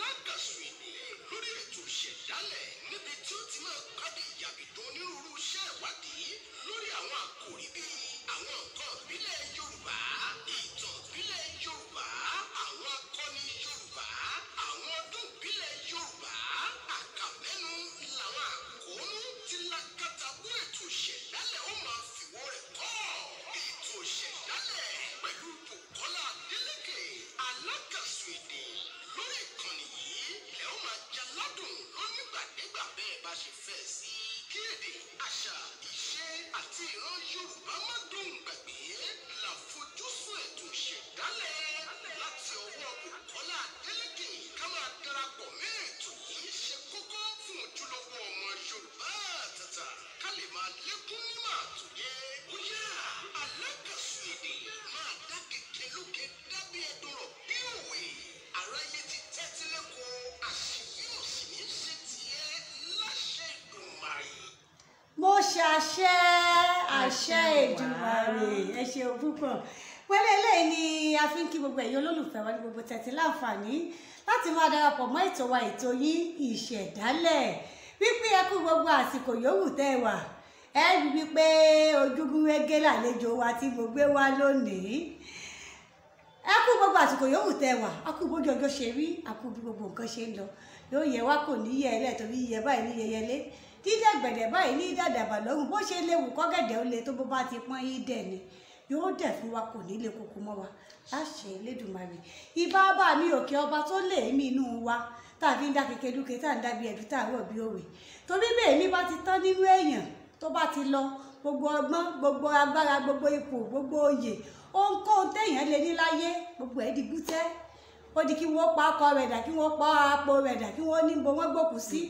Alákàsù Èdè lórí ètò Ìṣẹ̀dálẹ̀, níbi tí ó ti máa gbádùn ìyàbìdún onírúurú iṣẹ́ ìwádìí lórí àwọn àkòrí bíi àwọn nǹkan ìbílẹ̀ Yorùbá, ìtàn ìbílẹ̀ Yorùbá, àwọn akọni Yorùbá, àwọn ọdún ìbílẹ̀ Yorùbá. Àkàmẹ́nu làwọn àkóónú tí lákàtàbú ètò Ìṣẹ̀dálẹ̀ ó máa fìwọ́ rẹ̀ kọ́. Ètò Ìṣẹ̀dálẹ̀ pẹ̀lú Bùkọ́lá Adélékè, Alákàsù Èdè, lórí ìkànnì yìí lẹ́ ó máa jaládùn lónígbàdégbà bẹ́ẹ̀ bá ṣe fẹ́ sí. Kí èdè, àṣà, ìṣe àti ìran Yorùbá má dùn gbàgbé làfojúsùn ètò Ìṣẹ̀dálẹ̀ láti ọwọ́ Bùkọ́lá Adélékè. Ká máa darapọ̀ mọ́ ètò yìí ṣe kókó fún ojúlówó ọmọ Yorùbá àtàtà, ká lè máa lékún nímọ̀ àtòyé. Bóyá Alákàsù Èdè máa dá kékeré lókè dábí ẹdun rọ̀ bí òwe. Aráyé ti tẹ́tí lẹ́kọ̀ọ́, àṣìyí ò sì ní ṣe tiẹ̀ láṣẹ Èdùmàrè. Mo ṣàṣẹ àṣẹ Èdùmàrè. Ẹ ṣeun púpọ̀. Pẹ̀lú eléyìí ni a fi ń kí gbogbo ẹ̀yin olólùfẹ́ wa ní gbogbo tẹ̀tí láǹfààní láti máa darapọ̀ mọ́ ètò wa, ètò yín Ìṣẹ̀dálẹ̀, wípé ẹ kú gbogbo àsìkò yòówù tẹ́ ẹ wà. Ẹ rí wípé ojúgún régé làlejò wa tí mo gbé wá lónìí. Ẹ kú gbogbo àsìkò yòówù tẹ́ wà, a kú bójú ọjọ́ ṣe rí, a kú bí gbogbo nǹkan ṣe ń lọ. Yóò yẹ wá, kò ní yẹ ẹlẹ́, torí yẹ báyìí ní yẹyẹlé, dídẹ̀gbẹ̀dẹ̀ báyìí ní dàdàbà lọ́rùn. Bó ṣe léwu kọ́gẹ̀dẹ̀ ó le tó, bó bá ti pọ́n yín dẹ̀ ni yóò dẹ̀ fún wa, kò ní lè koko mọ́ wa láṣẹ Elédùmarè. Ìbá ọba mi òkè, ọba tó lè mí inú wa tá a fi ń dá kékeré, tá a ń dábí ẹ̀dú, tá a rọ̀ bí òwe. Torí bẹ́ẹ̀ mi bá ti tán nínú èèyàn, tó bá ti lọ, gbogbo ọgbọ́n, gbogbo agbára, gbogbo ipò, gbogbo oyè, ohunkóhun téèyàn lè ní láyé, gbogbo ẹ̀ di gútẹ́. Ó di kí wọ́n pa ọkọ rẹ̀ dà, kí wọ́n pa apò rẹ̀ dà, kí wọ́n ní bo wọ́n gbòkú sí.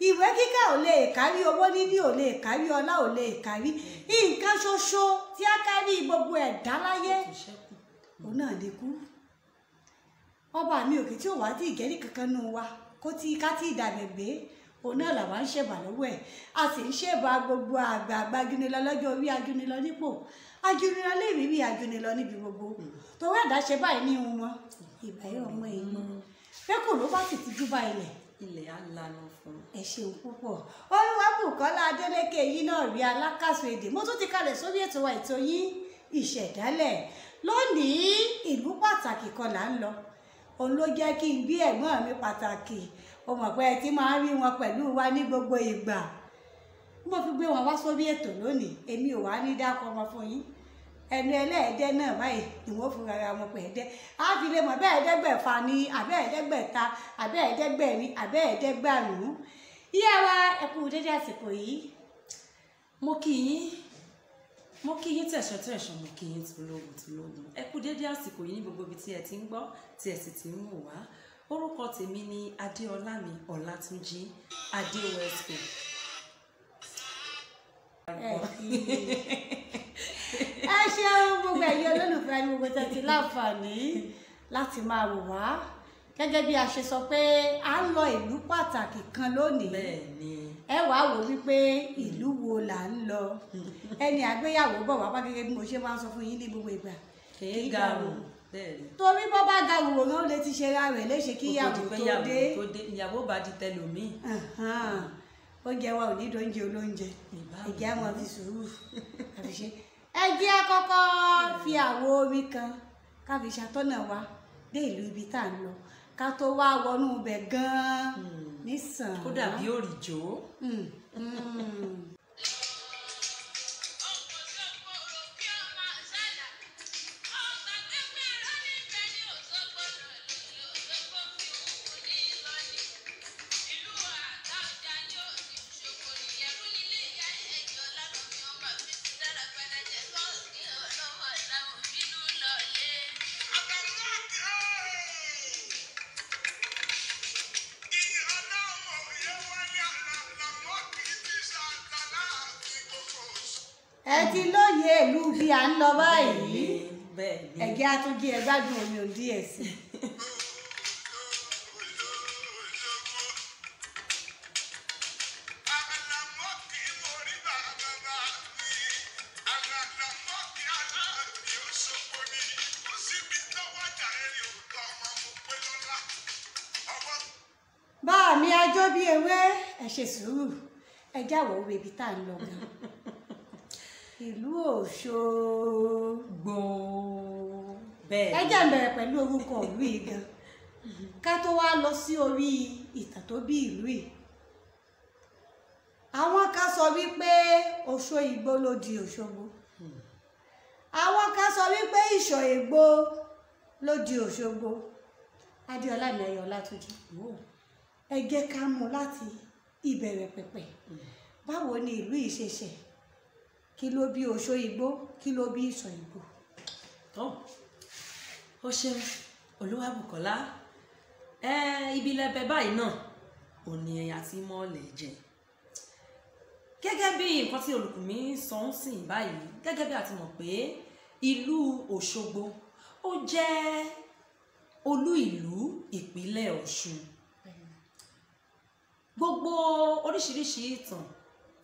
Ìwé kíkà ò lè kárí, owó níní ò lè kárí, ọlá ò lè kárí. Nǹkan ṣoṣo tí a kárí gbogbo ẹ̀dá láyé, òun náà lè kú. Ọba mi òkè tí ò wá tí ìgẹ́rì kankan nù wa kó tí ká tí ìdàgbẹ̀ gbé, òun náà làwa ń ṣèbà lọ́wọ́ ẹ̀. A sì ń ṣèbà gbogbo àgbààgbà ajúnilọ lọ́jọ́ orí, ajúnilọ nípò, ajúnilọ lérírí, ajúnilọ níbi gbogbo. Torí ẹ̀dá ṣe báyìí ní ihun wọn ìgbà yóò ọmọ èyí pẹ́kù ló bá sì ti júbà ilẹ̀, ilẹ̀ á lanu fún un. Ẹ ṣeun púpọ̀. Olúwabùkọ́lá Adélékè yìí náà rí, Alákàsù Èdè. Mo tún ti kalẹ̀ sórí ètò wa, ètò yín Ìṣẹ̀dálẹ̀. Lónìí, ìlú pàtàkì kan là ń lọ. Òun ló jẹ́ kí n gbé ẹ̀gbọ́n mi pàtàkì. O mọ̀ pé ẹ ti máa ń rí wọn pẹ̀lú wa ní gbogbo ìgbà. Mo fi gbé wọn wá sórí ètò lónìí. Èmi ò wá ní dákọ wọn fún yín. Ẹnu ẹlẹ́ẹ̀dẹ́ náà báyìí ni wọ́n fún ara wọn pẹ̀ẹ́dẹ́. Á fi lè mọ̀ bẹ́ẹ̀ ẹ̀ẹ́dẹ́gbẹ̀fà ni, àbẹ́ ẹ̀ẹ́dẹ́gbẹ̀ta, àbẹ́ ẹ̀ẹ́dẹ́gbẹ̀rin, àbẹ́ ẹ̀ẹ́dẹ́gbàrún. Ìyá wa, ẹ kú dédé àsìkò yìí. Mo kí yín, mo kí yín tẹ̀sán tẹ̀sán, mo kí yín tológun tológun. Ẹ kú dédé àsìkò yìí ní gbogbo ibi tí ẹ ti ń gbọ́, tí ẹ sì ti ń wò wá. Orúkọ tèmi ni Adéọlámi Ọlátúnjí Adé Wesco. Ẹ ṣeun gbogbo ẹ̀yin olólùfẹ́ ní gbogbo tẹ́tí láǹfààní láti máa wò wá. Gẹ́gẹ́ bí a ṣe sọ pé à ń lọ ìlú pàtàkì kan lónìí, ẹ wàá wò wípé ìlú wo là ń lọ. Ẹni àgbéyàwó bọ̀ wá bá, gẹ́gẹ́ bí mo ṣe máa ń sọ fún yín ní gbogbo ìgbà, kì í garùn. Torí bọ́ bá ga wòrán, ó lè ti ṣe ra rẹ̀ léṣe kí ìyàwó tó dé. Ìyàwó bá di tẹlòmíì. Oúnjẹ wa ò ní dóúnjẹ olóúnjẹ. Ẹ̀jẹ̀ á máa fi sùúrù àfi ṣe. Ẹ jẹ́ á kọ́kọ́ fi àwo omi kan ká fi ṣàtọ́nà wa dé ìlú ibi tá à ń lọ, ká tó wá wọnú ibẹ̀ gan-an nísàn. Kó dàbí òrìjó. Ẹ ti lóye ìlú bí à ń lọ báyìí. Ẹ̀jẹ̀ àtúnjí, ẹ gbádùn omi ò díẹ̀ sí i. Ajó bí ewé, ẹ ṣe sùúrù, ẹ jáwọ́ owó ibi tá à ń lọ gan. Ìlú Òṣogbo. Bẹ́ẹ̀ Ẹ jẹ́ n bẹ̀rẹ̀ pẹ̀lú orúkọ ìlú yìí gan, ká tó wá lọ sí orí ìtàn tó bí ìlú yìí. Àwọn kan sọ wípé Oṣó Igbó ló di Òṣogbo, àwọn kan sọ wípé Ìṣọ̀ Ègbò ló di Òṣogbo. Adéọlá mi Ayọ̀ Ọlátúnjí, ẹ jẹ́ ká mú láti ìbẹ̀rẹ̀ pẹ̀pẹ̀. Báwo ni ìlú yìí ṣe ṣẹ̀? Kí ló bí Oṣó Igbó? Kí ló bí Ìṣọ̀ Ègbò? Tó o ṣeun Olúwabùkọ́lá. Ibi lẹbẹ báyìí náà ò ní ẹyà tí mọ́ọ̀lẹ̀ jẹ. Gẹ́gẹ́ bí nǹkan tí olùkùn mi sọ ń sìn báyìí, gẹ́gẹ́ bí a ti mọ̀ pé ìlú Òṣogbo ó jẹ́ olú ìlú ìpínlẹ̀ Ọ̀ṣun. Gbogbo oríṣiríṣi ìtàn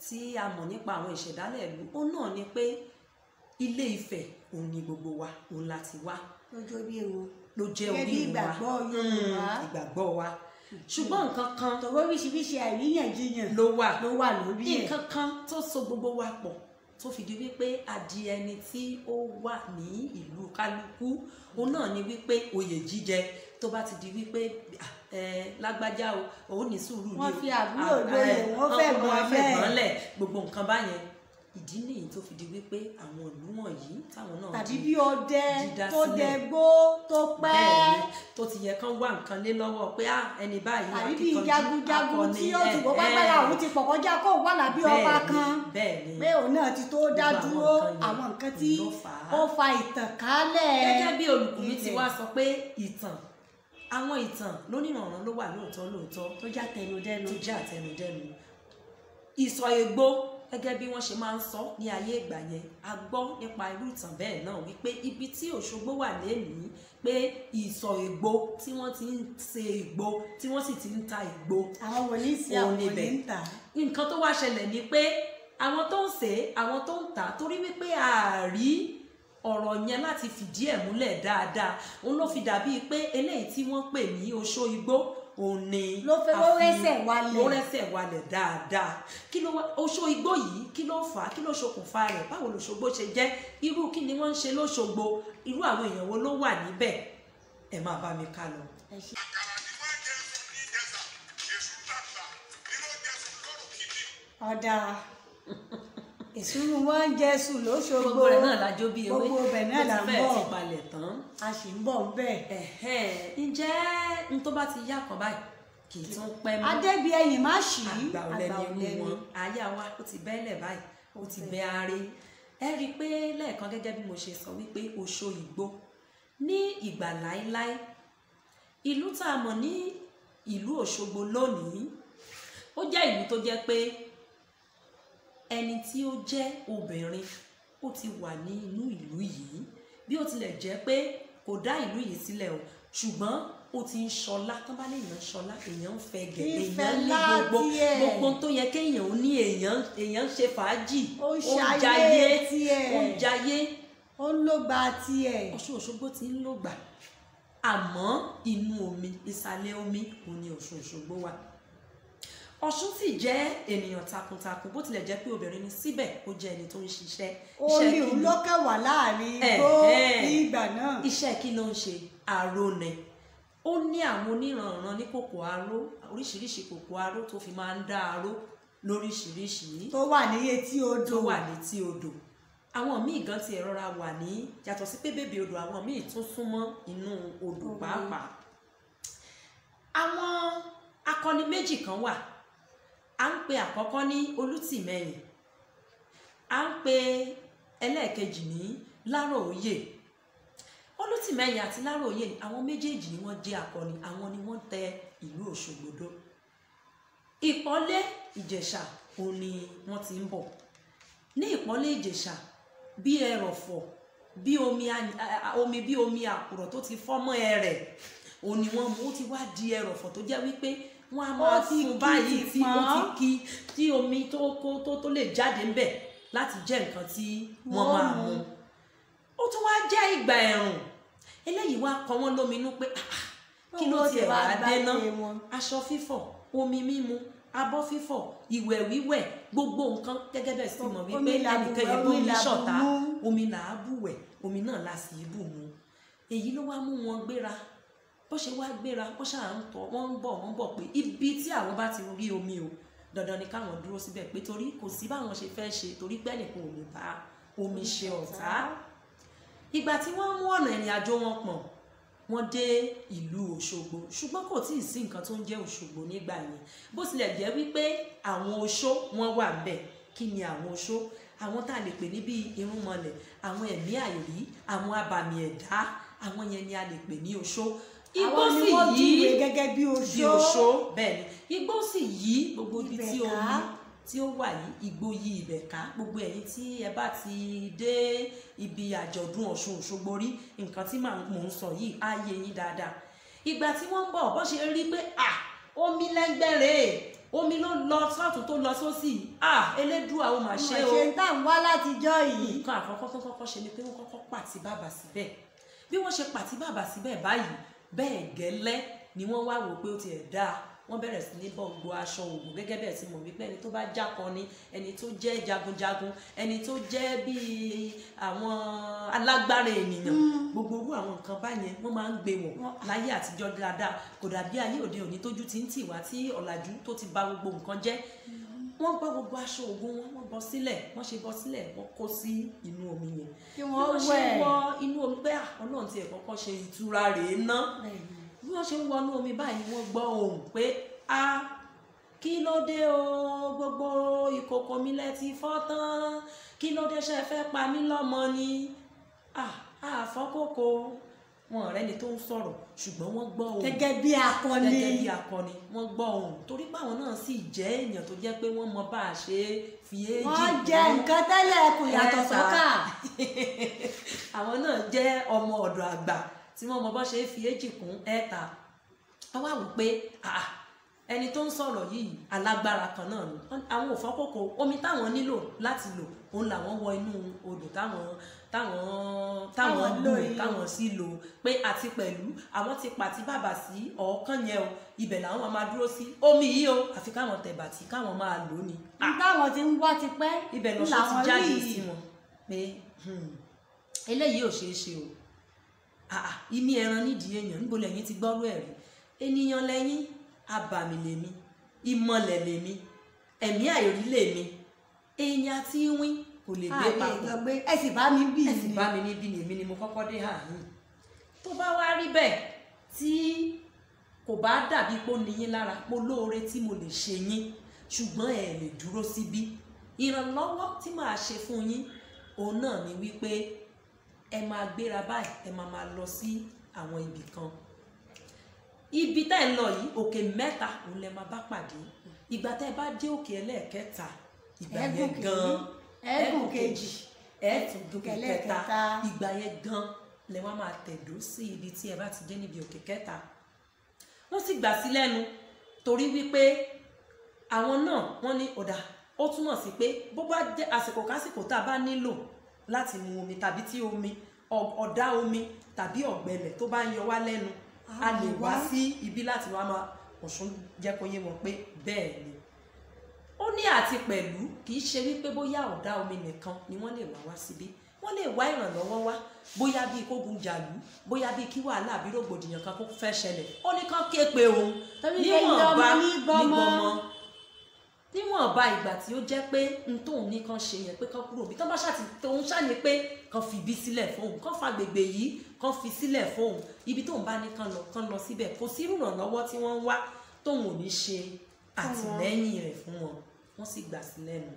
tí a mọ̀ nípa àwọn ìṣẹ̀dálẹ̀ ìlú ó náà ni pé Ilé Ifẹ̀ òun ni gbogbo wa, òun láti wá. Lójó bí ewu ló jẹ́ gẹ́gẹ́ bí orí wa, ìgbàgbọ́ Yorùbá. Ìgbàgbọ́ wa. Ṣùgbọ́n nǹkan kan Tọwọ́ oríṣiríṣi àríyànjiyàn ló wà ló wà lórí ẹ̀. Nǹkan kan tó so gbogbo wa pọ̀ tó fi di wípé a di ẹni tí ó wà ní ìlú kálukú, òun náà ni wípé oyè jíjẹ tó bá ti di wípé lágbájá o, òun ní sùúrù ni o, Wọ́n fi àbúrò lóyè, wọ́n fẹ́ gbọ́n lẹ̀, gbogbo nǹkan báyẹn. Ìdí nìyí tó fi di wípé àwọn ìlú wọ̀nyí táwọn náà tàbí bí ọdẹ dídá tó sílẹ̀. dẹgbó tó pẹ́, Bẹ́ẹ̀ni, tó ti yẹ kán wá nǹkan lé lọ́wọ́ pé ẹni báyìí tàbí bí akíkanjú, jagunjagun akọni, tí ó ti wọ́n pàgbára òun ti pọ̀ kọjá kó wà lábí ọba kan, pé òun náà ti tó dá Gbogbo àwọn dúró. nǹkan yẹn Àwọn nǹkan tí ló fà á. ó fa ìtànkálẹ̀. Gẹ́gẹ́ bí olùkùnmi ti ilẹ̀. wá sọ pé ìtàn, àwọn ìtàn lónìrànràn ló wà lóòótọ́ lóòótọ́ tó já tẹnudẹ́nu, tó jẹ́ àtẹnudẹ́nu. Ìsọ̀ Ègbò gẹ́gẹ́ bí wọ́n ṣe máa ń sọ ní ayé ìgbà yẹn, a gbọ́ nípa irú ìtàn bẹ́ẹ̀ náà wípé ibi tí Òṣogbo wà lénìí, pé Ìsọ̀ Ègbò tí wọ́n ti ń ṣe ìgbò, tí wọ́n sì ti ń ta ìgbò, àwọn wò ní sí, àwọn òun wò ní níbẹ̀. ń tà. Nǹkan tó wá ṣẹlẹ̀ ni pé àwọn tó ń ṣe, àwọn tó ń tà, torí wípé a rí ọ̀rọ̀ yẹn láti fìdí ẹ̀ múlẹ̀ dáadáa, òun ló fi dàbí pé eléyìí tí wọ́n pè ní Oṣó Igbó òun ni Ló fẹ́ a ló fi- rẹ́sẹ̀ walẹ̀. ló rẹ́sẹ̀ walẹ̀ dáadáa. Kí ló wá Oṣó Igbó yìí, kí ló fà á, kí ló ṣokùnfà rẹ̀, báwo lòṣogbo ṣe jẹ́, irú kí ni wọ́n ń ṣe lóṣogbo, irú àwọn èèyàn wo ló wà níbẹ̀? Ẹ máa bá mi ká lọ. Ẹ ṣé. Àkàrà ni wọ́n jẹ sùn ní Ìjẹ̀ṣà, èṣù làgbà ni ló jẹ sùn lọ́rùn kìíní. Ọ̀dà ìṣúrù wọn ń jẹ sùn lóṣogbo. Gbogbo rẹ̀ náà la jó bí ewé, Gbogbo ibẹ̀ náà là ó ń ti fẹ́ẹ̀ bọ̀, ti palẹ̀ tán. a sì ń bọ̀ ń bẹ̀. Ẹ̀hẹ́n, ǹjẹ́ n tó bá ti yá kan báyìí kì í tún pẹ́ mọ́. Adébí ẹ̀yìn má ṣì í, Àgbà ọ̀lẹ ni irú wọn. Ayé wa ó ti bẹ́lẹ̀ báyìí, ó ti bẹ́ aré. Ẹ rí i pé lẹ́ẹ̀kan gẹ́gẹ́ bí mo ṣe sọ wípé Oṣó Igbó ní ìgbà láéláé, ìlú tá a mọ̀ ní ìlú Òṣogbo lónìí, ó jẹ́ ìlú tó jẹ́ pé ẹni tí ó jẹ́ obìnrin ó ti wà ní inú ìlú yìí, bí ó tilẹ̀ jẹ́ pé kò dá ìlú yìí sílẹ̀ o, ṣùgbọ́n ó ti ń ṣọlá. Tán bá léèyàn ń ṣọlá, èèyàn ń fẹ́ gẹ̀ẹ́, èèyàn ní Ìfẹ́lá gbogbo tiẹ̀. gbogbo tó yẹ kéèyàn ó ní, èèyàn ń ṣe fàájì, Ó ń ó ń ṣayé jayé, tiẹ̀. ó ń jayé, Ó ń lógba tiẹ̀. Ọ̀ṣun Òṣogbo ti ń lògbà, àmọ́ inú omi, ìsàlẹ̀ omi òun ni Ọ̀ṣun Òṣogbo wà. Ọ̀ṣun sì jẹ́ ènìyàn takuntakun, bó tilẹ̀ jẹ́ pé obìnrin ni, síbẹ̀ ó jẹ́ ẹni tó ń ṣiṣẹ́. Omi Iṣẹ́ òun kí ni? ló kàn wà láàrin igbó Ẹ̀hẹ́n. ní ìgbà náà. Iṣẹ́ kí ló ń ṣe? Aró ni. Ó ní àwọn oníranran ní kòkò aró, oríṣiríṣi kòkò aró tó fi máa ń dá aró lóríṣiríṣi, tó wà ní etí odò, tó wà létí odò. Àwọn míì gan ti rọra wà ní, yàtọ̀ sí pé bèbè odò, àwọn míì tún súnmọ́ inú odò pàápàá. Àwọn akọni méjì kan wà. À ń pe àkọ́kọ́ ní Olútìmẹ̀yìn, à ń pe ẹlẹ́ẹ̀kejì ní Láròóyè. Olútìmẹ̀yìn àti Láròóyè, àwọn méjèèjì ni wọ́n jẹ́ akọni, àwọn ni wọ́n tẹ ìlú Òṣogbo dó. Ìpọ́lé Ìjẹ̀ṣà òun ni wọ́n ti ń bọ̀. Ní Ìpọ́lé Ìjẹ̀ṣà, bí ẹrọ̀fọ̀, bí omi omi, bí omi àkùrọ̀ tó ti fọ́ mọ́ ẹrẹ̀, òun ni wọ́n mú. Ó ti wá di ẹrọ̀fọ̀ tó jẹ́ wípé wọ́n á máa Ó ti fún kí báyìí ti tí ó ti pọ́n. kí, tí omi tó kó tó lè jáde ńbẹ̀ láti jẹ́ nǹkan tí wọ́n Wọ́n máa mu. mu. Ó tún wá jẹ́ ìgbà ẹ̀rùn. Eléyìí wá kọ wọ́n lóminú pé, "Ah, ah, kí ló Báwo tiẹ̀ ti wá wá gbá dé ná?" pé wọn? Aṣọ fífọ̀ ó omi mímu, abọ́ fífọ̀, ìwẹ̀ wíwẹ̀, gbogbo nǹkan. Gẹ́gẹ́ bẹ́ẹ̀ sì mọ̀ wípé ẹnìkan yẹn bómi ṣọ̀tá, omi là á bùwẹ̀, omi náà là sì í bù mu. Èyí ló wá mú wọn gbéra. Bó ṣe wá gbéra, wọ́n ṣáà ń tọ̀, wọ́n ń bọ̀, wọ́n ń bọ̀ pé ibi tí àwọn bá ti rí omi o, dandan ni káwọn dúró síbẹ̀, pé torí kò sí báwọn ṣe fẹ́ ṣe, torí pé ẹnìkan ò lè bá omi ṣe ọ̀tá. Ìgbà tí wọ́n mú ọ̀nà ìrìn àjò wọn pọ̀n, wọ́n dé ìlú Òṣogbo, ṣùgbọ́n kò tíì sí nǹkan tó ń jẹ́ Òṣogbo nígbà yẹn. Bó tilẹ̀ jẹ́ wípé àwọn oṣó wọ́n wà ńbẹ̀. Kí ni àwọn oṣó? Àwọn tá a lè pè ní bíi irúnmọlẹ̀, àwọn ẹ̀mí àìrí, àwọn abàmì ẹ̀dá, àwọn yẹn ni a lè pè ní oṣó. Igbó sì yí gẹ́gẹ́ bí oṣó. Bẹ́ẹ̀ ni, igbó sì yí gbogbo ibi tí omi tí ó wà yìí, igbó yí ibẹ̀ ká. Gbogbo ẹ̀yin tí ẹ bá ti dé ibi àjọ̀dún Ọ̀ṣun Òṣogbo rí, nǹkan tí mò ń sọ yìí á yé yín dáadáa. Ìgbà tí wọ́n ń bọ̀, bó ṣe rí pé à omi lẹ́gbẹ̀rẹ̀, omi ló lọ sọ́tún tó lọ sósì, à Elédùà ó mà ṣe o. Ṣe ń tà ń wá látijọ́ yìí. Nǹkan àkọ́kọ́ tó kọ́kọ́ ṣe ni pé wọ́n kọ́kọ́ pàtí bàbà síbẹ̀. Bí wọ́n ṣe pàtí bàbà síbẹ̀ báyìí, bẹ́ẹ̀ gẹ́lẹ́ ni wọ́n wá wò pé ó ti ẹ̀ dáa. Wọ́n bẹ̀rẹ̀ sí ní bọ́ gbogbo aṣọ ògùn, gẹ́gẹ́ bẹ́ẹ̀ tí mọ̀ wípé ẹni tó bá jákọni, ẹni tó jẹ́ jagunjagun, ẹni tó jẹ́ bíi àwọn alágbára ènìyàn, gbogbo orú àwọn nǹkan báyẹn wọ́n máa ń gbé wọ̀ láyé àtijọ́ dáadáa. Kò dàbí ayé òde òní tójú ti ń tì wá, tí ọ̀làjú tó ti bà gbogbo nǹkan jẹ́. Wọ́n bọ́ gbogbo aṣọ ògùn wọn, wọ́n bọ́ sílẹ̀, wọ́n ṣe bọ́ sílẹ̀, wọ́n kó sí inú omi yẹn. Kí wọ́n ṣe wọ inú omi pé Ọlọ́run ti ẹ̀ kọ́kọ́ ṣe ìtura rèé ná. Bí wọ́n ṣe ń wọnú omi báyìí, wọ́n gbọ́ ohùn pé a kí ló dé o, gbogbo ìkòkò mi lẹ ti fọ́ tán, kí ló dé, ṣe fẹ́ pa mí lọ́mọ ni? Àfọ́kòkò wọn ọ̀rẹ́ ni tó ń sọ̀rọ̀, ṣùgbọ́n wọ́n gbọ́ ohùn gẹ́gẹ́ bí akọni. Gẹ́gẹ́ bí akọni wọ́n gbọ́ ohùn, torí pé àwọn náà sì jẹ́ èèyàn tó jẹ́ pé wọ́n mọ bá a ṣe fi éjì. Wọ́n jẹ nǹkan tẹ́lẹ̀ kò yàtọ̀ sọ́kà. Àwọn náà jẹ́ ọmọ ọ̀dọ̀ àgbà tí wọ́n mọ bá ṣe fi èjì kún ẹ̀ta. Wọ́n wá wò pé ẹni tó ń sọ̀rọ̀ yìí alágbára kan náà ni. Àwọn ò fọ́kòkò omi táwọn nílò láti lò, òun làwọn wọ inú odò táwọn lò, táwọn sì lò pé àti pẹ̀lú àwọn ti pàtí bàbà sí ọ̀ọ́kán yẹn o, ibẹ̀ làwọn máa dúró sí omi yìí o, àfi káwọn tẹ̀bàtì káwọn máa lò ní. Táwọn ti ń wá ti pẹ́ ibẹ̀ lọ́sọ̀ ti jáde sí wọn pé eléyìí ò ṣeé ṣe o. Ìmí ẹran nídìí èèyàn, níbo lẹ́yìn ti gbọ́rú ẹ̀ rí? Ènìyàn lẹ́yìn, abàmì lèmi, ìmọ̀lẹ̀ lèmi, ẹ̀mí àìrí lèmi, èèyàn àti ìwín kò lè gbé papọ̀. Ẹ sì bá mi bí ẹ sì bá mi níbí ni, èmi ni mo kọ́kọ́ dé ààyè. Tó bá wá rí bẹ́ẹ̀, tí kò bá dàbí pé ó ní yín lára, mo lóore tí mo lè ṣe yín, ṣùgbọ́n ẹ lè dúró síbí. Ìrànlọ́wọ́ tí màá ṣe fún yín òun náà ni wípé ẹ máa gbéra báyìí, ẹ máa máa lọ sí àwọn ibì kan. Ibi tá ẹ lọ yìí, òkè mẹ́ta òun lẹ máa bá pàdé. Ìgbà tá ẹ bá dé òkè ẹlẹ́ẹ̀kẹta, ìgbà yẹn gan ẹ̀gùn kejì, ẹ̀tún gòkè kẹta, ìgbà yẹn gan lẹ wá máa tẹ̀dó sí ibi tí ẹ bá ti dé níbi òkè kẹta. Wọ́n sì gbà sí lẹ́nu, torí wípé àwọn náà wọ́n ní ọ̀dà. Ó túmọ̀ sí pé bó bá jẹ́ àsìkò kásìkò tá a bá nílò láti mu omi, tàbí tí omi ọ̀dá omi tàbí ọ̀gbẹlẹ̀ tó bá ń yọ wá lẹ́nu, a lè wá sí ibi láti wá máa. Ọ̀ṣun jẹ́ kó yé wọn pé bẹ́ẹ̀ ni. Ó ní àti pẹ̀lú kì í ṣe wípé bóyá ọ̀dá omi nìkan ni wọ́n lè wá wá síbí, wọ́n lè wá ìrànlọ́wọ́ wá, bóyá bíi kógun jàlú, bóyá bíi kí wàhálà àbí rògbòdìyàn kan kó fẹ́ ṣẹlẹ̀, ó ní kán ké pe òun. Níwọ̀nba níwọ̀nba ìgbà tí ó jẹ́ pé n tóun ní kán ṣe yẹn pé kán kúrò bí kán bá ṣàti tóun ṣàní pé kán fi ibi sílẹ̀ fóun, kán fa gbègbè yìí kán fi sílẹ̀ fóun, ibi tóun bá ní kán lọ kán lọ síbẹ̀. Kò sí ìrànlọ́wọ́ tí wọ́n ń wá tóun ò ní ṣe àtìlẹ́yìn rẹ̀ fún wọn. Wọ́n sì gbà sí lẹ́nu.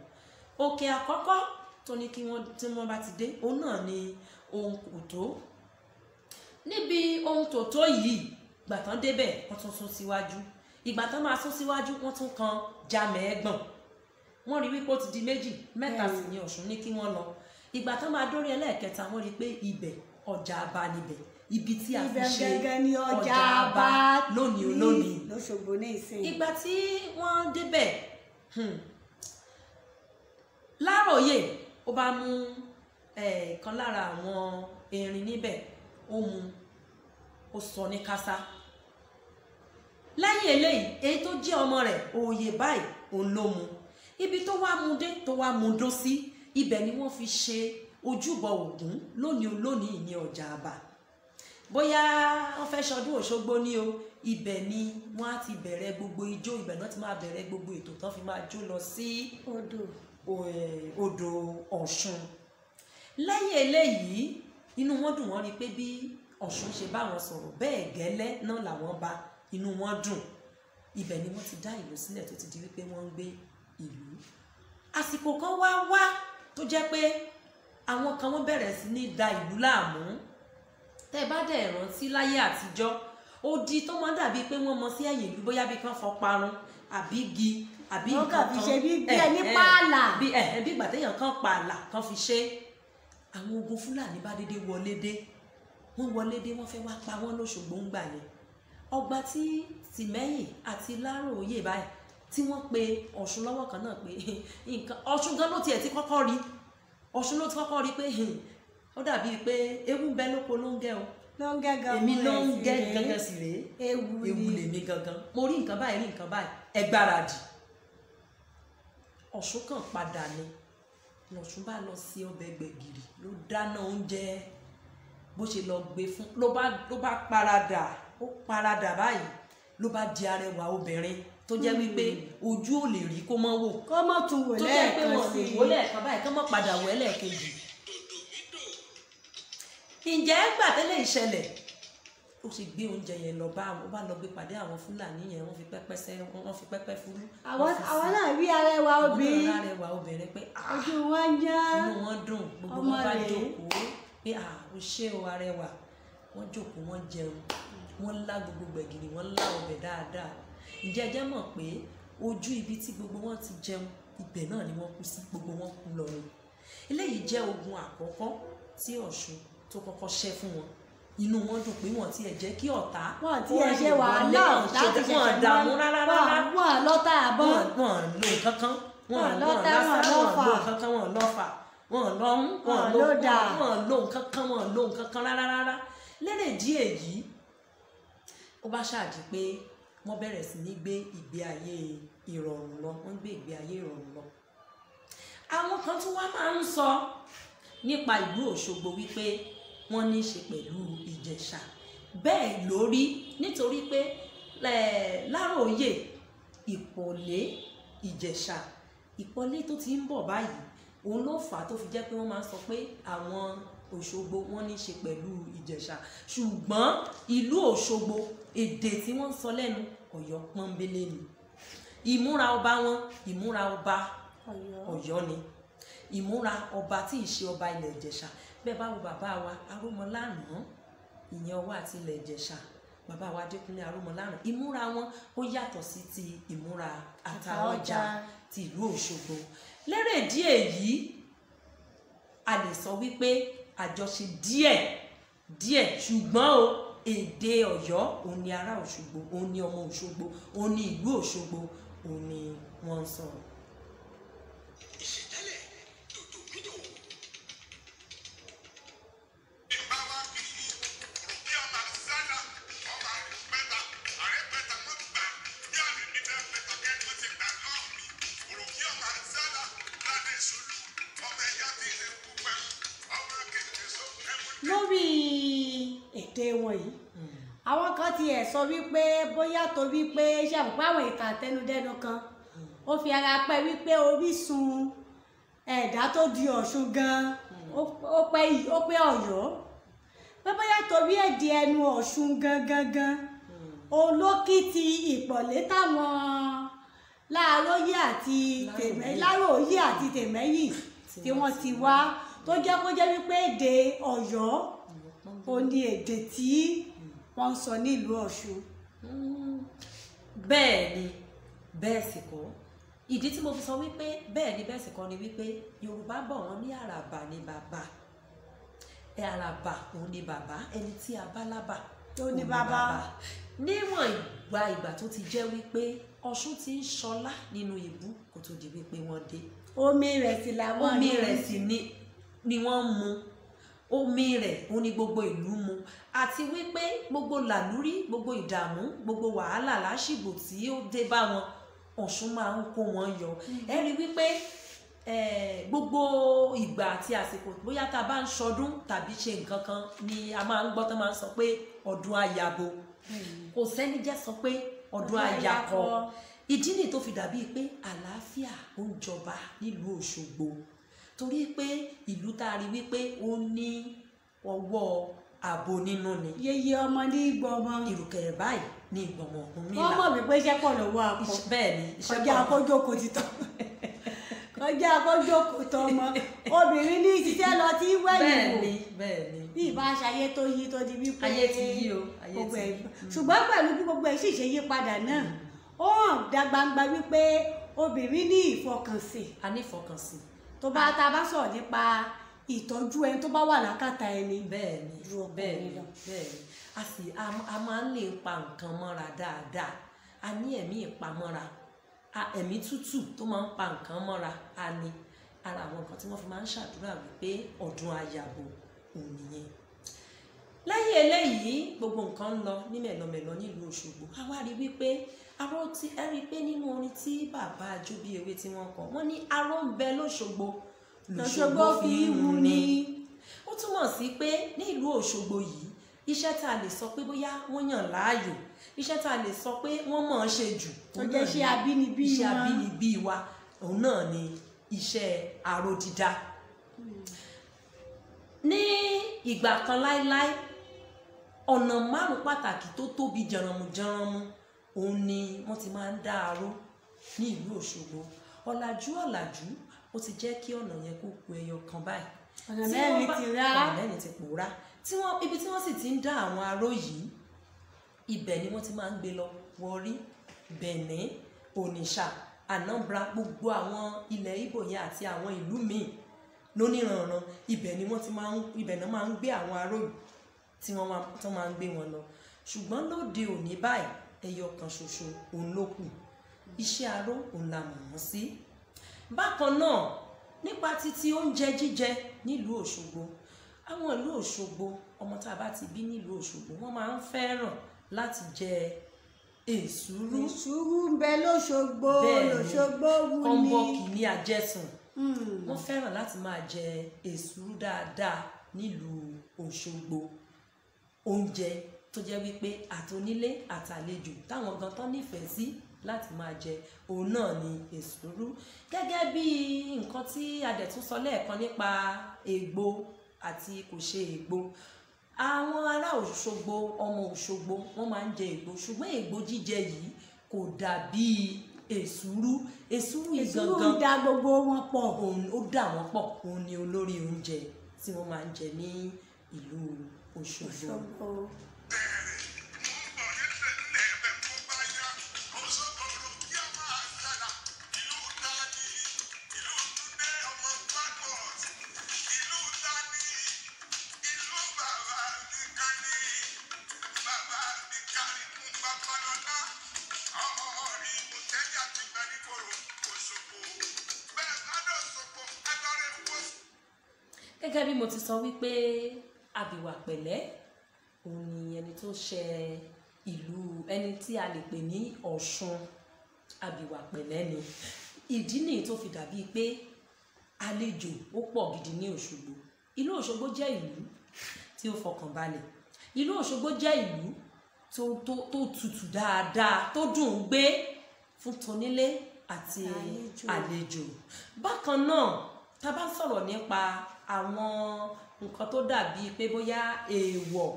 Òkè àkọ́kọ́ tó ní kí wọ́n tí wọ́n bá ti dé, òun náà ni ohun kò tó. Níbi ohun tó tó yìí, gbà tán débẹ̀ wọ́n tún sún síwájú. Ìgbà tán máa sún síwájú, wọ́n tún kan jamẹ̀ẹ́gbọ̀n. Wọ́n rí wípé ó ti di méjì, mẹ́ta sì ni Ọ̀ṣun ní kí wọ́n lọ. Ìgbà tán máa dórí ẹlẹ́ẹ̀kẹta, wọ́n rí pé ibẹ̀ ọjà aba níbẹ̀, ibi tí a fi ṣe ọjà aba lónìí olónìí lóṣogbo ní ìsìn. Ìgbà tí wọ́n débẹ̀, Láròyè ó bá mú kan lára àwọn erin níbẹ̀, ó mú ó sọ ní kásá. Lẹ́yìn eléyìí, èyí tó jẹ́ ọmọ rẹ̀ òye báyìí òun ló mu. Ibi tó wá mu dé, tó wá mu dó sí, ibẹ̀ ni wọ́n fi ṣe ojúbọ Ògún lónìí lónìí ní ọjà àbà. Bóyá wọ́n fẹ́ ṣọdún Òṣogbo ní o, ibẹ̀ ni wọ́n á ti bẹ̀rẹ̀ gbogbo ijó, ibẹ̀ náà ti máa bẹ̀rẹ̀ gbogbo ètò tán fi máa jó lọ sí odò Ọ̀ṣun. Lẹ́yìn eléyìí, inú wọn dùn, wọ́n rí pé bí Ọ̀ṣun ṣe bá wọn sọ̀rọ̀ bẹ́ẹ̀ gẹ́lẹ́ náà làwọn bá, inú wọn dùn. Ibẹ̀ ni wọ́n ti dá ìlú sílẹ̀ tó ti di wípé wọ́n ń gbé ìlú. Àsìkò kan wá wá tó jẹ́ pé àwọn kan wọ́n bẹ̀rẹ̀ sí ní da ìlú láàmú. Tẹ́ bá dẹ̀ rántí láyé àtijọ́, odi tó máa ń dàbí pé wọ́n mọ sí ẹ̀yìn ìlú, bóyá bí kan fọ parun àbí igi àbí nǹkan kan, bí ẹni pààlà, bí ìgbà téèyàn kan pààlà kan fi ṣe. Àwọn ogun Fúlàní bá dédé wọlé dé, wọ́n wọlé dé, wọ́n fẹ́ wá pa wọ́n lóṣogbo ń gbà yẹn. Ọgbà tí Tìmẹ́yìn àti Láròyè báyìí tí wọ́n pe Ọ̀ṣun lọ́wọ́ kan náà pé nǹkan Ọ̀ṣun gan ló tiẹ̀ ti kọ́kọ́ rí, Ọ̀ṣun ló ti kọ́kọ́ rí pé ó dàbí pé ewu ń bẹ lóko ló ń gẹ́ o, èmi ló ń gẹ́ gangan sì rèé, ewu lèmi gangan, mo rí nǹkan báyìí, rí nǹkan báyìí, ẹ gbáradì. Ọ̀ṣun kàn padà ni lọ̀ṣun bá lọ sí ọbẹ̀ gbẹ̀gìrì, ló dáná oúnjẹ, bó ṣe lọ gbé fún, ló bá paradà, ó paradà báyìí, ló bá di arẹwà obìnrin tó jẹ́ wípé ojú ò lè rí kó mọ́ wò, kó mọ́ tún wò lẹ́ẹ̀kan sí i, tó jẹ́ pé wọ́n lè wò lẹ́ẹ̀kan báyìí kó mọ́ padà wò lẹ́ẹ̀kejì. Ǹjẹ́ gbà tẹ́lẹ̀ ìṣẹ̀lẹ̀, ó ṣe gbé oúnjẹ yẹn lọ bá àwọn, ó bá lọ gbé pàdé àwọn Fúlàní yẹn, wọ́n fi pẹ́pẹ́ sẹ́, wọ́n fi pẹ́pẹ́ fúrú. Àwọn náà rí arẹwà obìnrin, àwọn náà rí arẹwà obìnrin pé ojú wọn yá, inú wọn dùn, gbogbo wọn bá jókòó pé ó ṣé o arẹwà. Wọ́n jókòó, wọ́n jẹun, wọ́n lá gbogbo gbẹ̀gìrì, wọ́n lá ọbẹ̀ dáadáa. Ǹjẹ́ ẹ jẹ́ mọ̀ pé ojú ibi tí gbogbo wọn ti jẹun, ibẹ̀ náà ni wọ́n kú sí, gbogbo wọn kú lọ ni. Eléyìí jẹ́ ogun àkọ́kọ́ tí Ọ̀ṣun tó kọ́kọ́ ṣẹ́ fún wọn. Inú wọn dùn pé wọ́n tiẹ̀ jẹ́ kí ọ̀tá, wọ́n tiẹ̀ ṣe wàhálà láti wọ́n dààmú rárá rárá, wọ́n lọ́tà àbọ̀, wọ́n lò kankan, wọ́n lọ́tà, wọ́n lò kankan, wọ́n lọ́fà, wọ́n lọ́hún, wọ́n lò kankan, wọ́n lò kankan rárá rárá. Lérè díẹ̀ yìí, ó bá ṣáàjì pé wọ́n bẹ̀rẹ̀ sí ní gbé ìgbé ayé ìrọ̀rùn lọ, wọ́n gbé ìgbé ayé ìrọ̀rùn lọ. Àwọn kan tún wá máa ń sọ nípa ìlú Òṣogbo wípé wọ́n ní í ṣe pẹ̀lú Ìjẹ̀ṣà. Bẹ́ẹ̀ lórí, nítorí pé Láròyè Ìpọ̀lé Ìjẹ̀ṣà, Ìpọ̀lé tó ti ń bọ̀ báyìí, òun ló fà á tó fi jẹ́ pé wọ́n máa ń sọ pé àwọn Òṣogbo wọ́n ní í ṣe pẹ̀lú Ìjẹ̀ṣà. Ṣùgbọ́n ìlú Òṣogbo, èdè tí wọ́n ń sọ lẹ́nu Ọ̀yọ́ pọ́nbélé ni. Ìmúra ọba wọn, ìmúra ọba Ọ̀yọ́ ni. Ìmúra ọba tí ì ṣe ọba ilẹ̀ Ìjẹ̀ṣà. Bẹ́ẹ̀ bá wo bàbá wa Arómọlánà, ìyẹn ọwọ́ àti ilẹ̀ Ìjẹ̀ṣà, bàbá wa Adékúnlé Arómọlánà, ìmúra wọn ó yàtọ̀ sí ti ìmúra Àtaọ́jà ti ìlú Òṣogbo. Lérè díẹ̀ yìí, a lè sọ wípé àjọṣe díẹ̀ díẹ̀, ṣùgbọ́n o èdè Ọ̀yọ́ òun ni ará Òṣogbo, òun ni ọmọ Òṣogbo, òun ni ìlú Òṣogbo, òun ni wọ́n ń sọ. Ìṣẹ̀dálẹ̀ dòdòmídò. Lórí èdè wọn yìí, àwọn kan ti ẹ̀ sọ wípé bóyá torí pé ṣe àpò àwọn ìtàn àtẹnudẹ́nu kan ó fi ara pẹ́ wípé orísun ẹ̀dá tó di Ọ̀ṣun gan ó pé Ọ̀yọ́, pé bóyá torí èdè ẹnu Ọ̀ṣun gangan gan olókìtì Ìpọ̀lé táwọn Láàróyè àti Láròyè àti Tèmẹ́yìn tí wọ́n ti wá, tó jẹ́ kó jẹ́ wípé èdè Ọ̀yọ́ ó ní èdè tí wọ́n ń sọ nílùú Ọ̀ṣun. Bẹ́ẹ̀ ni, bẹ́ẹ̀ sì kọ́. Ìdí tí mo fi sọ wípé bẹ́ẹ̀ ni bẹ́ẹ̀ sì kọ́ ni wípé Yorùbá bọ̀ wọ́n ní àràbà ni bàbá, àràbà òun ni bàbá, ẹni tí a bá lábà tó ní bàbá. Níwọ̀n ìgbà tó ti jẹ́ wípé Ọ̀ṣun ti ń ṣọlá nínú ìbú kó tó di wípé wọ́n dé. Omi rẹ̀ sì làwọn omi rẹ̀ sì ni wọ́n ń mu. Omi rẹ̀ òun ni gbogbo ìlú mu, àti wípé gbogbo làlúrí, gbogbo ìdààmú, gbogbo wàhálà lásìgbò tí ó dé bá wọn, Ọ̀ṣun máa ń kó wọn yọ. Ẹ rí wípé gbogbo ìgbà àti àsìkò bóyá tá a bá ń ṣọdún tàbí ṣe nǹkan kan ni a máa ń gbọ́ tán máa ń sọ pé ọdún àyàbò. Kò sẹ́ni jẹ́ sọ pé ọdún àyàkọ. Ìdí nìyí tó fi dàbí pé àlàáfíà ó ń jọba nílùú Òṣogbo, torí pé ìlú tá a rí wípé ó ní ọwọ́ ààbò nínú ni. Yeye ọmọ ní ìgbọmọ. Ìrùkẹ̀rẹ̀ báyìí ní ìgbọmọ Ọ̀rúnmìlà. Wọ́n mọ̀ wípé iṣẹ́ pọ̀ lọ́wọ́ akọ. Bẹ́ẹ̀ ni, iṣẹ́ pọ̀. Kọjá akójókòó ti tọ́. Kọjá akójókòó tọ́ ọmọ. Obìnrin ní ìṣiṣẹ́ lọ tí wẹ̀yìn wò. Bẹ́ẹ̀ ni, bẹ́ẹ̀ ni. Bí ìbá aṣayé tó yí tó di wípé ayé ti yí o, ayé ti yí. Ṣùgbọ́n pẹ̀lú bí gbogbo ẹ̀ sì ṣe yí padà náà, ó hàn dá gbangba wípé obìnrin ní ìfọkànsìn. A ní ìfọkànsìn. Tó bá tá a bá sọ̀rọ̀ nípa ìtọ́jú ẹni tó bá wà lákàtà ẹni. Bẹ́ẹ̀ ni, bẹ́ẹ̀ ni, bẹ́ẹ̀ ni. A sì a máa ń lè pa nǹkan mọ́ra dáadáa. A ní ẹ̀mí ìpamọ́ra, ẹ̀mí tútù tó máa ń pa nǹkan mọ́ra. A ní ara àwọn nǹkan tí wọ́n fi máa ń ṣàdúrà wípé ọdún àyàbò òun nìyẹn. Lẹ́yìn eléyìí gbogbo nǹkan ń lọ ní mẹ̀lọmẹ̀lọ nílùú Òṣogbo. A wá rí wípé aró tí ẹ rí pé nínú orin tí bàbá Ajóbíewé tí wọ́n kọ, wọ́n ní aró ń bẹ lóṣogbo, lóṣogbo fi ń wù ni. Ó túmọ̀ sí pé ní ìlú Òṣogbo yìí, iṣẹ́ tá a lè sọ pé bóyá wọ́n yàn láàyò, iṣẹ́ tá a lè sọ pé wọ́n mọ̀ ọ́n ṣe jù, tó jẹ́ iṣẹ́ abínibí wa, iṣẹ́ abínibí wa, òun náà ni iṣẹ́ aró dídá. Ní ìgbà kan láéláé, ọ̀nà márùn-ún pàtàkì tó tóbi jẹranmu-jẹranmu òun ni wọ́n ti máa ń dá aró ní ìlú Òṣogbo. Ọ̀làjú ọ̀làjú ó ti jẹ́ kí ọ̀nà yẹn kó ku ẹyọ kan báyìí. Ọ̀nà mẹ́rin ti rá. Ọ̀nà mẹ́rin ti pòórá. Ibi tí wọ́n sì ti ń dá àwọn aró yìí, ibẹ̀ ni wọ́n ti máa ń gbé lọ Warri, Benin, Onitsha, Anambra, gbogbo àwọn ilẹ̀ Ìgbò yẹn àti àwọn ìlú míì lóníranran. Ibẹ̀ ni wọ́n ti máa ń, ibẹ̀ náà máa ń gbé àwọn aró yìí tí wọ́n máa ń gbé wọn lọ. Ṣùgbọ́n lóde òní báyìí, ẹyọ kan ṣoṣo òun ló kù. Iṣẹ́ aró òun la mọ̀ wọ́n sí. Bákan náà, nípa títí oúnjẹ jíjẹ nílùú Òṣogbo, àwọn ìlú Òṣogbo, ọmọ tá a bá ti bí nílùú Òṣogbo, wọ́n máa ń fẹ́ràn láti jẹ èsúrú. Èsúrú ń bẹ lóṣogbo, lóṣogbo wù ní. Kọ́ńbọ́ọ̀kì ní àjẹsùn. Wọ́n fẹ́ràn láti máa jẹ èsúrú dáadáa nílùú Òṣogbo. Oúnjẹ tó jẹ́ wípé àtonílé àtàlejò táwọn gan tán nífẹ̀ẹ́ sí láti máa jẹ, òun náà ni èsúrú. Gẹ́gẹ́ bí nǹkan tí a dẹ̀ tún sọ lẹ́ẹ̀kan nípa ègbò àti kò ṣe ègbò, àwọn ará Òṣogbo, ọmọ Òṣogbo, wọ́n máa ń jẹ ègbò, ṣùgbọ́n ègbò jíjẹ yìí kò dàbí èsúrú. Èsúrú yìí gangan èsúrú ń da gbogbo wọn pọ̀, òun ó dà wọ́n pọ̀, òun ni olórí oúnjẹ tí wọ́n máa ń jẹ ní ìlú Òṣogbo. Gẹ́gẹ́ bí mo ti sọ wípé Àbíwá Pẹ̀lẹ́ òun ni ẹni tó ṣe ìlú, ẹni tí a lè pè ní Ọ̀ṣun. Àbíwá Pẹ̀lẹ́ ni. Ìdí nìyí tó fi dàbí pé àlejò ó pọ̀ gidi ní Òṣogbo. Ìlú Òṣogbo jẹ́ ìlú tí ó fọkàn balẹ̀. Ìlú Òṣogbo jẹ́ ìlú tó tutù dáadáa, tó dùn ún gbé fún tonílé àti àlejò. Bákan náà, tá a bá ń sọ̀rọ̀ nípa àwọn nǹkan tó dàbí pé bóyá èèwọ̀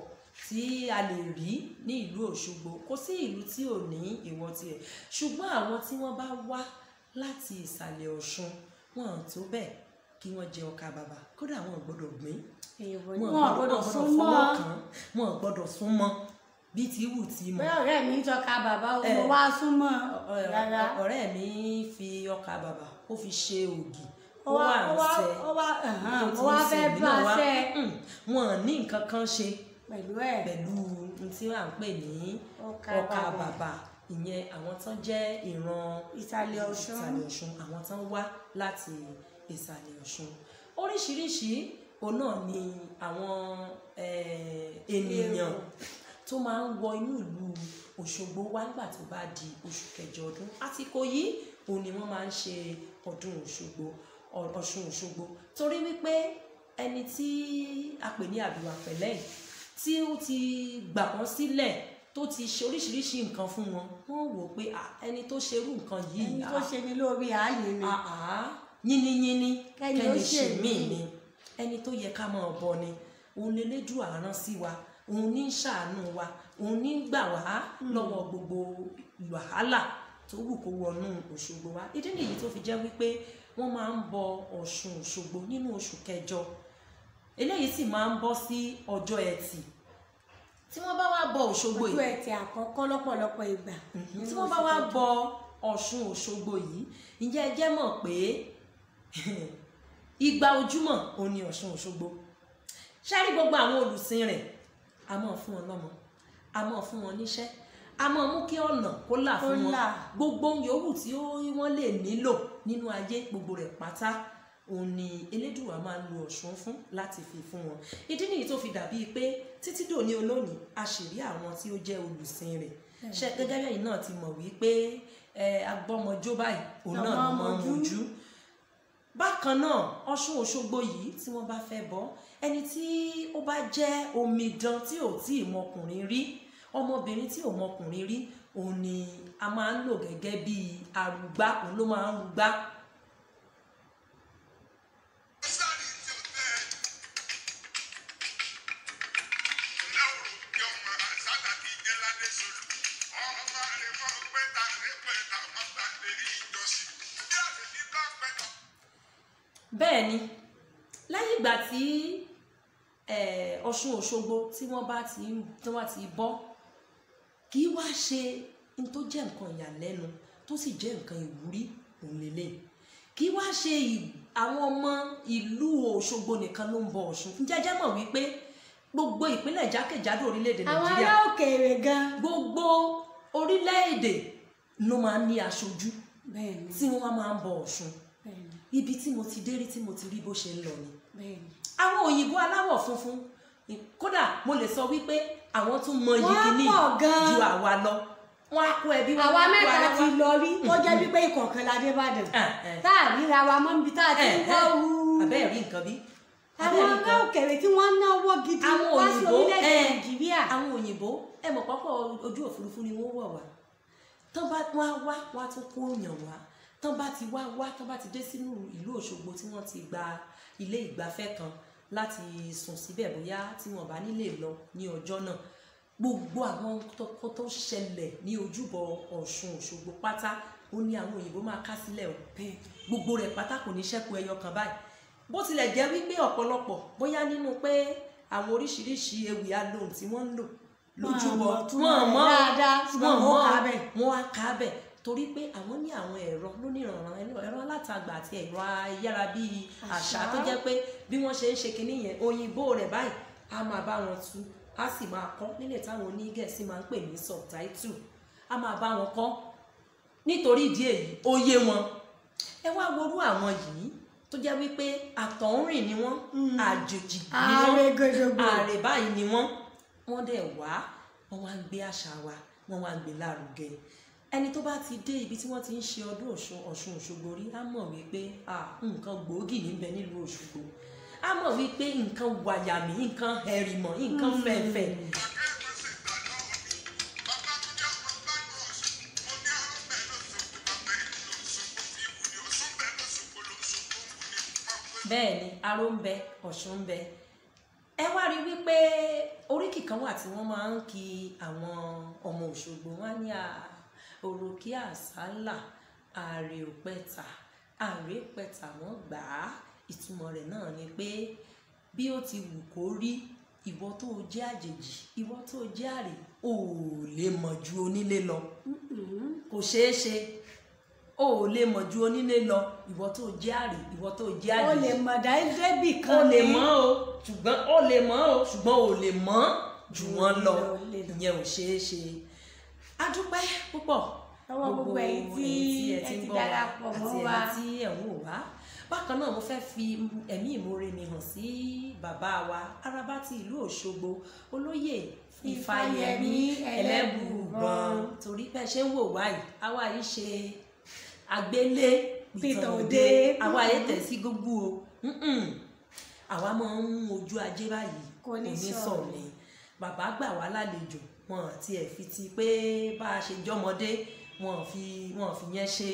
tí a lè rí ní ìlú Òṣogbo, kò sí ìlú tí ò ní èèwọ̀ tiẹ̀, ṣùgbọ́n àwọn tí wọ́n bá wá láti ìsàlẹ̀ Ọ̀ṣun, wọn ò tó bẹ́ẹ̀ kí wọ́n jẹ ọkà bàbà, kódà wọn ò gbọ́dọ̀ gbìn, wọn ò gbọ́dọ̀ fọwọ́ kàn, wọn ò gbọ́dọ̀ sún mọ́ bí ti wù tí mọ́. Bóyá ọ̀rẹ́ mi ń tọ́ka bàbá, mo wá sún mọ́ rárá. Ọ̀rẹ́ mi fi ọkà bàbà, ó fi ṣe ògì, ó wà ń sẹ, ó wá fẹ́ bá ṣe. Wọn ní nǹkan kan ṣe pẹ̀lú ẹ̀, pẹ̀lú ohun tí à ń pè ní ọkà bàbà. Ìyẹn àwọn tán jẹ́ ìran ìsàlẹ̀ Ọ̀ṣun, ìsàlẹ̀ Ọ̀ṣun, àwọn tán wá láti ìsàlẹ̀ Ọ̀ṣun. Oríṣiríṣi òun náà ni àwọn ènìyàn tó máa ń wọ inú ìlú Òṣogbo wá nígbà tó bá di oṣù kẹjọ ọdún. Àsìkò yìí òun ni wọ́n máa ń ṣe ọdún Òṣogbo, Ọ̀ṣun Òṣogbo, torí wípé ẹni tí a pè ní Àbíwá Pẹ̀lẹ́ yìí tí ó ti gbà wọ́n sílẹ̀, tó ti ṣe oríṣiríṣi nǹkan fún wọn, wọ́n wò pé ẹni tó ṣerú nǹkan yìí, ẹni tó ṣe ni lórí ààyè ni, yínníyínní kẹ́ni ṣe mí ni, ẹni tó yẹ ká máa bọ ni, òun lélẹ́dùà rán sí wa, òun ní ń ṣàánú wa, òun ní ń gbà wá lọ́wọ́ gbogbo wàhálà tó wù kó wọnú Òṣogbo wa. Ìdí nìyí tó fi jẹ́ wípé wọ́n máa ń bọ Ọ̀ṣun Òṣogbo nínú oṣù kẹjọ. Eléyìí sì máa ń bọ́ sí ọjọ́ Ẹtì. Tí wọ́n bá wá bọ Òṣogbo yìí, ọjọ́ Ẹtì àkọ́kọ́ lọ́pọ̀lọpọ̀ ìgbà, tí wọ́n bá wá bọ Ọ̀ṣun Òṣogbo yìí, ǹjẹ́ ẹ jẹ́ mọ̀ pé igba ojúmọ́ òun ni Ọ̀ṣun Òṣogbo. Ṣáàrí gbogbo àwọn olùsìn rẹ̀, a máa fún wọn lọ́mọ, a máa fún wọn níṣẹ́, a máa mú kí ọ̀nà kó là fún wọn, gbogbo yòówù tí wọ́n lè nílò nínú ayé, gbogbo rẹ̀ pátá òun ni Elédùà máa ń lo Ọ̀ṣun fún láti fi fún wọn. Ìdí nìyí tó fi dàbíi pé títí dòní olónìí a sì rí àwọn tí ó jẹ́ olùsìn rẹ̀. Ṣe gẹ́gẹ́ bí ẹ̀yin náà ti mọ̀ wípé agbọ́mọjó báyìí òun náà ló máa ń mojú. Bákan náà Ọ̀ṣun Òṣogbo yìí tí wọ́n bá fẹ́ bọ, ẹni tí ó bá jẹ́ omidan tí ò tí ì mọkùnrin rí, ọmọbìnrin tí ò mọkùnrin rí, òun ni a máa ń lò gẹ́gẹ́ bí arúgbá, òun ló máa ń rúgbá. Bẹ́ẹ̀ ni, lẹ́yìn ìgbà tí Ọ̀ṣun Òṣogbo tí wọ́n bá ti bọ́, kì í wá ṣe n tó jẹ́ nǹkan ìyàlẹ́nu tó sì jẹ́ nǹkan ìwúrí òun lélẹ̀. Kì í wá ṣe àwọn ọmọ ìlú Òṣogbo nìkan ló ń bọ Ọ̀ṣun. Ǹjẹ́ ẹ jẹ́ mọ̀ wípé gbogbo ìpínlẹ̀ jákèjádò orílẹ̀-èdè àwọn Nàìjíríà, ará òkèèrè gan, gbogbo orílẹ̀-èdè ló máa ń ní aṣojú tí wọ́n máa ń bọ Ọ̀ṣun. Ibi tí mo ti dé rí, tí mo ti rí bó ṣe ń lọ ni. Àwọn òyìnbó aláwọ̀ funfun, kódà mo lè sọ wípé àwọn tún mọ iyì kìíní ju àwa lọ. Wọ́n á kó ẹbí wọn, àwa mẹ́ta ti lọ rí, ó jẹ́ wípé ìkọ̀ọ̀kan la dé Ìbàdàn, tá a ríra wa mọ́ níbi tá a ti ń wọ́ wú. Àbẹ́ẹ̀ rí nǹkan bí? Àwọn ará òkèèrè tí wọ́n ń náwó gidi wá sí orílẹ̀-èdè Nàìjíríà. Àwọn òyìnbó, ẹ mọ̀ pápá ojú òfurufú ni wọ́n wọ̀ wá. Tán bá wá wá, wọ́n á tún kó yàn wá. Tán bá ti wá wá, tán bá ti dé sínú ìlú Òṣogbo tí wọ́n ti gba ilé ìgbafẹ́ kan láti sùn síbẹ̀, bóyá tí wọ́n bá nílé lọ ní ọjọ́ náà, gbogbo àwọn tó ṣẹlẹ̀ ní ojúbọ Ọ̀ṣun Òṣogbo pátá ó ní àwọn òyìnbó máa ká sílẹ̀ o. Gbogbo rẹ̀ pátá kò ní ṣẹ́kù ẹyọ kan báyìí. Bó tilẹ̀ jẹ́ wípé ọ̀pọ̀lọpọ̀ bóyá nínú pé àwọn oríṣiríṣi ewì alóhùn tí wọ́n ń lò lójúbọ, wọ́n mọ̀ wọ́n á ká bẹ̀, torí pé àwọn ní àwọn ẹ̀rọ lóníranran, ẹ̀rọ alátagbà àti ẹ̀rọ ayára bíi àṣà tó jẹ́ pé bí wọ́n ṣe ń ṣe kinní yẹn, òyìnbó rẹ̀ báyìí á máa bá wọn tú, á sì máa kọ́ nílé táwọn onígẹ̀ẹ́sì máa ń pè ní subtitle, á máa bá wọn kọ́. Nítorí ìdí èyí ó yé wọn. Ẹ wá worú àwọn yìí tó jẹ́ wípé àtọ̀húnrìn ni wọ́n, àjòjì ni wọ́n, ààrẹ báyìí ni wọ́n, wọ́n dẹ̀ wá, wọ́n wá ń gbé àṣà wa, wọ́n wá ń gbé lárugẹ. Ẹni tó bá ti dé ibi tí wọ́n ti ń ṣe ọdún Ọ̀ṣun Òṣogbo rí, á mọ̀ wípé nǹkan gbòógì níbẹ̀ nílùú Òṣogbo. Á mọ̀ wípé nǹkan wàyàmí, nǹkan ẹ̀rìmọ̀, nǹkan fẹ̀fẹ̀. Bẹ́ẹ̀ ni, aró ń bẹ, Ọ̀ṣun ń bẹ. Ẹ wá rí wípé oríkì kan wà tí wọ́n máa ń kí àwọn ọmọ Òṣogbo, wọ́n á ní òròkè àsálà, àrè òpẹta, àrè pẹta wọ́n gbà á. Ìtumọ̀ rẹ̀ náà ni pé bí ó ti wù kó rí, ìwọ tó jẹ́ àjèjì, ìwọ tó jẹ́ àrè, ò lè mọ̀ ju onílé lọ. Kò ṣeé ṣe, o ò lè mọ̀ ju onílé lọ. Ìwọ tó jẹ́ àrè, ìwọ tó jẹ́ àjèjì, o lè mọ̀ débì kan, o lè mọ̀ o, ṣùgbọ́n o lè mọ̀ o, ṣùgbọ́n o lè mọ̀ jù wọ́n lọ. Ìyẹn ò ṣeé ṣe. A dúpẹ́ púpọ̀ Lọ́wọ́ gbogbo ẹ̀yin tí ẹ ti darapọ̀ mọ́ wa àti ẹ̀yin tí ẹ̀ ń wò wá. Bákan náà mo fẹ́ fi ẹ̀mí ìmoore mi hàn sí bàbá wa Araba ti ìlú Òṣogbo, olóyè Ifáyẹmí Ẹlẹ́bùúbọn, torí pé ṣé ń wò wá yìí, àwa yìí ṣe agbélé pìtàn òde, àwa yìí tẹ̀ sí gbogbo o, àwa máa ń mú ojú ajé báyìí kò ní sọ̀rọ̀ ni. Bàbá gbà wá lálejò, wọn àti ẹ̀ fi ti pé bá a ṣe jọmọdé, wọn fi yẹn ṣe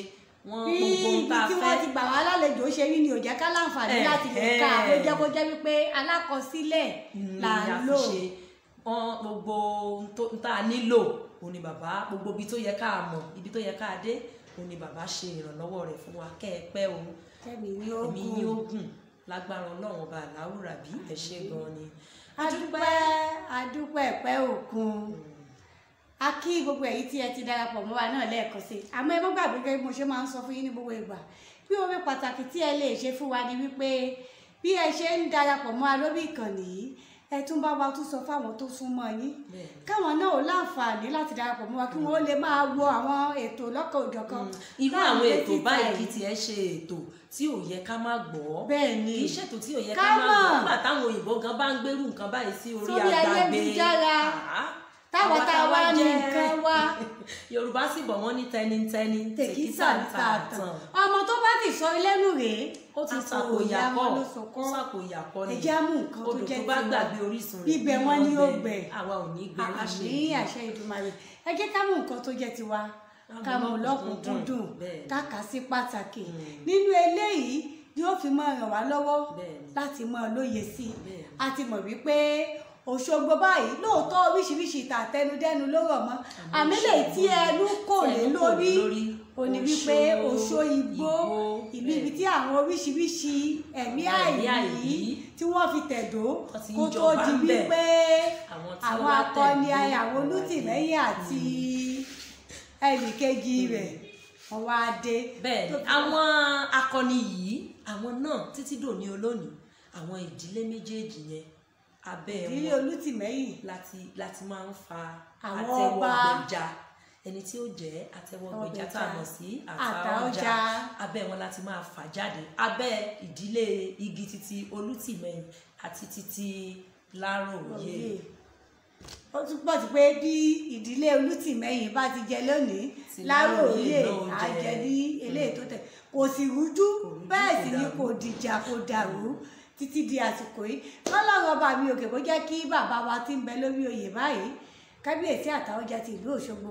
wọn gbogbo ń ta fẹ́. Bí tí wọ́n ti gbà wá lálejò ṣe rí ni ò jẹ́ ká láǹfààní láti lè ka, ó jẹ́ kó jẹ́ wípé alákọsílẹ̀ là ń lò. Wọn gbogbo ń tá a nílò òun ni bàbá, gbogbo ibi tó yẹ ká mọ̀, ibi tó yẹ ká dé òun ni bàbá ṣe ìrànlọ́wọ́ rẹ̀ fún wa. Kẹ́ ẹ pẹ́ o, kẹ́mi yín ó gùn lágbára Ọlọ́run ọba àláwùrà bí. Ẹ ṣé gan ni. Adúpẹ́ adúpẹ́ pẹ́ òkun. A kí gbogbo ẹ̀yin tí ẹ ti darapọ̀ mọ́ wa náà lẹ́ẹ̀kan sí i. Àmọ́ ẹ má gbàgbé gẹ́gẹ́ bí mo ṣe máa ń sọ fún yín ní gbogbo ìgbà, bí oore pàtàkì tí ẹ lè ṣe fún wa ni wípé bí ẹ ṣe ń darapọ̀ mọ́ wa lórí ìkànnì yìí, ẹ tún bá wa tún sọ fáwọn tó súnmọ́ yín, káwọn náà ò láǹfààní láti darapọ̀ mọ́ wa, kí wọ́n lè máa wo àwọn ètò lọ́kàn òjọ̀kan. Irú àwọn ètò báyìí kì í tiẹ̀ ṣe ètò tí ò yẹ ká má gbọ́. Bẹ́ẹ̀ ni, kì í ṣètò tí ò yẹ ká má gbọ́. Nígbà táwọn òyìnbó gan bá ń gbérù nǹkan báyìí sí orí ayélujára, táwọn tá a wá ní nǹkan wá. Yorùbá sì bọ̀ wọ́n ní tẹnitẹni tèkísà tààtàn. Ọmọ tó bá ti sọ lẹ́nu rèé, ó ti sàkóyàkọ́, sàkóyàkọ́ ni. Ẹ jẹ́ mú nǹkan tó jẹ́ odò tó bá gbàgbé orísun rẹ̀ ibẹ̀ wọn ni ó gbẹ. Àwa ò ní gbẹ láṣẹ àmì àṣẹ Èdùmàrè. Ẹ jẹ́ ká mú nǹkan tó jẹ́ tiwa, ká mú lọ́kùnkúndùn, ká kà sí pàtàkì. Nínú eléyìí ni ó fi máa ràn wá lọ́wọ́ láti máa lóye sí i. A ti mọ̀ wípé Òṣogbo báyìí lóòótọ́ oríṣiríṣi ìtàn àtẹnudẹ́nu ló rọ̀ mọ́, àmì lè tí ẹnu kò lé lórí ó ní wípé Òṣó Igbó, ìlú ibi tí àwọn oríṣiríṣi ẹ̀mí àìrí tí wọ́n fi tẹ̀dó kó tó di wípé àwọn akọni àwọn Olútìmẹ́yìn àti ẹnìkejì rẹ̀ wọ́n wá dé. Bẹ́ẹ̀ ni àwọn akọni yìí, àwọn náà títí dòní olónìí, àwọn ìdílé méjèèjì yẹn abẹ́ wọn ìdílé Olútìmẹ́yìn láti máa ń fa àtẹwọ́gbẹja, ẹni tí ó jẹ́ àtẹwọ́gbẹja tá a mọ̀ sí Àtaọ́jà, abẹ́ wọn láti máa fà jáde, abẹ́ ìdílé igi títí Olútìmẹ́yìn àti títí Láròyé. Ó tún pọ̀ sí pé bí ìdílé Olútìmẹ́yìn bá ti jẹ lónìí, Láròyé á jẹ ní eléyìí tó tẹ̀, kò sì rújú, bẹ́ẹ̀ sì ni kò dìjà kò dàrú títí di àsìkò yìí. Kọ́lọ́run ọba mi òkè kó jẹ́ kí bàbá wa ti ń bẹ lórí oyè báyìí, kábíyèsí Àtaọ́jà ti ìlú Òṣogbo,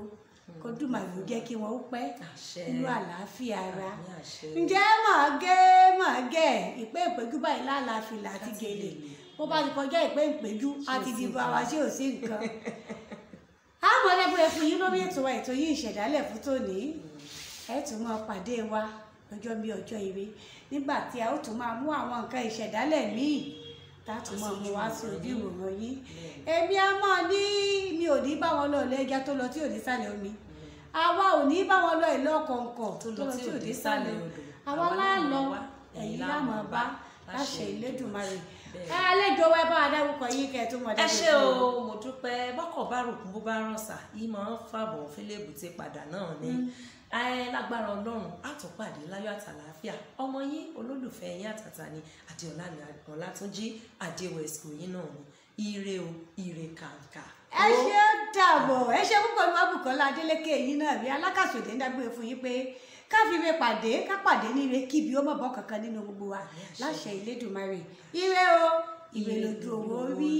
kó dùmàrè ó jẹ́ kí wọ́n ó pẹ́ nínú àlàáfíà ara. Ǹjẹ́ màá gé màá gẹ̀ ìpé ìpéjú báyìí lálàáfíà àti gèlè, bó bá ti kọjá ìpé ìpéjú àti dìbò àwa ṣé ò sí nǹkan. Àmọ́ lẹ́gbẹ̀ẹ́ fún yín lórí ètò wa, ètò yín Ìṣẹ̀dálẹ̀ fún tòní. Ẹ tún máa pàdé wa lọ́jọ́ bí ọjọ́ ire, nígbà tí a ó tún máa mú àwọn nǹkan ìṣẹ̀dálẹ̀ míì tá a tún máa mú wá sí ojú ìwòran yín. Èmi á máa ní mi ò ní bá wọn lọ ilé ẹja tó lọ tí ò ní sàlẹ̀ omi, àwa ò ní bá wọn lọ ìlú ọ̀kọ̀ọ̀kọ̀ tó lọ tí ò ní sàlẹ̀ odò, àwa láàlọ́ ẹ̀yìn láàmú bá láṣẹ Elédùmarè. Àlejò wa, bá wa dárúkọ yín kẹ́ ẹ tó mọ̀ dájú. Ẹ ṣé o, mo dúpẹ́. Bọ́kọ̀ bá rògùn bó bá rọ̀ṣà yìí máa ń fàbọ̀ fẹ́lẹ́bùté padà náà ni. Lágbára Ọlọ́run á tún pàdé láyọ̀ àtàlàáfíà. Ọmọ yín olólùfẹ́ yín àtàtà ni Adéọlá Ọlátúnjí Adéwẹ̀sì yín náà ni. Ire o, ire kàǹkà. Ẹ ṣé dàbọ̀, ẹ ṣé púpọ̀ ní Wábùkọ́lá Adélékè yín náà rí alákàsòdè ń dágbére fún yín pé ká fi ire pàdé, ká pàdé ní ire, kíbi ó mọ̀ bọ́ kankan nínú gbogbo wa láṣẹ Elédùmarè. Ire o, ire lójú owó rí.